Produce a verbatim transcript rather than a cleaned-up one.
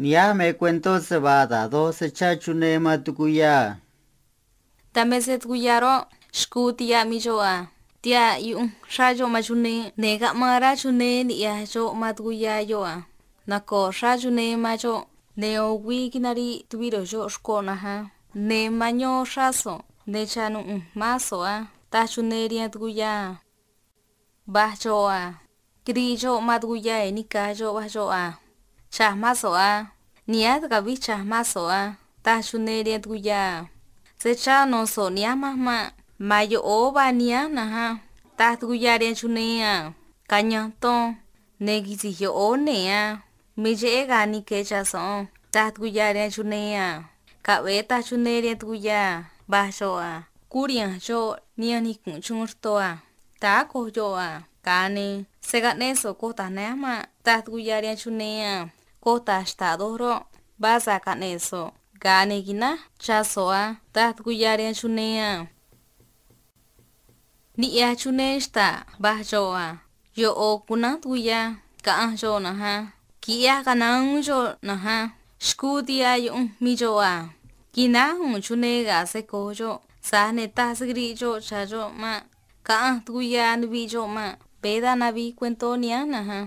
Nihánj me cuentó se vaa da̱j doj se chá chune man tucuya a. Dan me se tucuya roꞌ, xcuu tihaꞌ me xoꞌ a. Tihaꞌ yuꞌunj xrá xoꞌ man chune, ne̱ caꞌmaan rá chune niꞌya̱j xoꞌ man tucuya yoꞌ a. Naco̱o̱ xrá chune man xoꞌ, ne̱ o̱ güii quinariꞌ tuviꞌ ro̱j xoꞌ xcoꞌ na̱nj á. Ne̱ mañó xrá so̱ꞌ, ne̱ cha̱ nuꞌu̱nj mán so̱ꞌ á, taj chune rihaan tucuya a. Va̱j xoꞌ a. Quiriꞌ xoꞌ man tucuya, nica̱j xoꞌ va̱j xoꞌ a. Cha̱j mán so̱ꞌ á. Nihánj cavi̱j cha̱j mán so̱ꞌ á, taj chune rihaan tucuya a. Se̱ chá no̱ so̱ꞌ nihánj manj maꞌ. Ma̱an yoꞌóó vaa nihánj na̱nj á, taj tucuya rihaan chune a. Cañanj ton, ne̱ quisi̱j yoꞌóó nee̱ á. Me cheꞌé ga̱a̱ nique̱ cha̱ so̱ꞌ, taj tucuya rihaan chune a. Caꞌve̱e taj chune rihaan tucuya, va̱j xoꞌ a. Cúú rihanj xoꞌ niyanj nicu̱nꞌ chuun rto a. Ta̱á coj yoꞌ a. Ga̱a ne̱ se̱ caꞌneꞌ so̱ꞌ coj ta̱j nihánj maꞌ, taj tucuya rihaan chune a. Coj ta̱j xta̱ꞌ doj roꞌ, vaa sa̱ꞌ caꞌneꞌ so̱ꞌ, ga̱a ne̱ quináj cha̱ so̱ꞌ a, taj tucuya rihaan chune a. Niꞌya̱j chune xta̱ꞌ va̱j xoꞌ a. Yoꞌo̱ cunánj tucuya caꞌanj xoꞌ na̱nj á. Quiꞌyaj canaán uún xoꞌ na̱nj á. Xcuu tihaꞌ yuꞌunj me xoꞌ a. Quináj u̱u̱n chune ga̱ se co̱j xoꞌ, tza̱j ne̱ taj se quiriꞌ xoꞌ cha̱ xoꞌ maꞌ. Caꞌanj tucuya nuviꞌ xoꞌ maꞌ. Veé dan navij cuentó nihánj na̱nj á.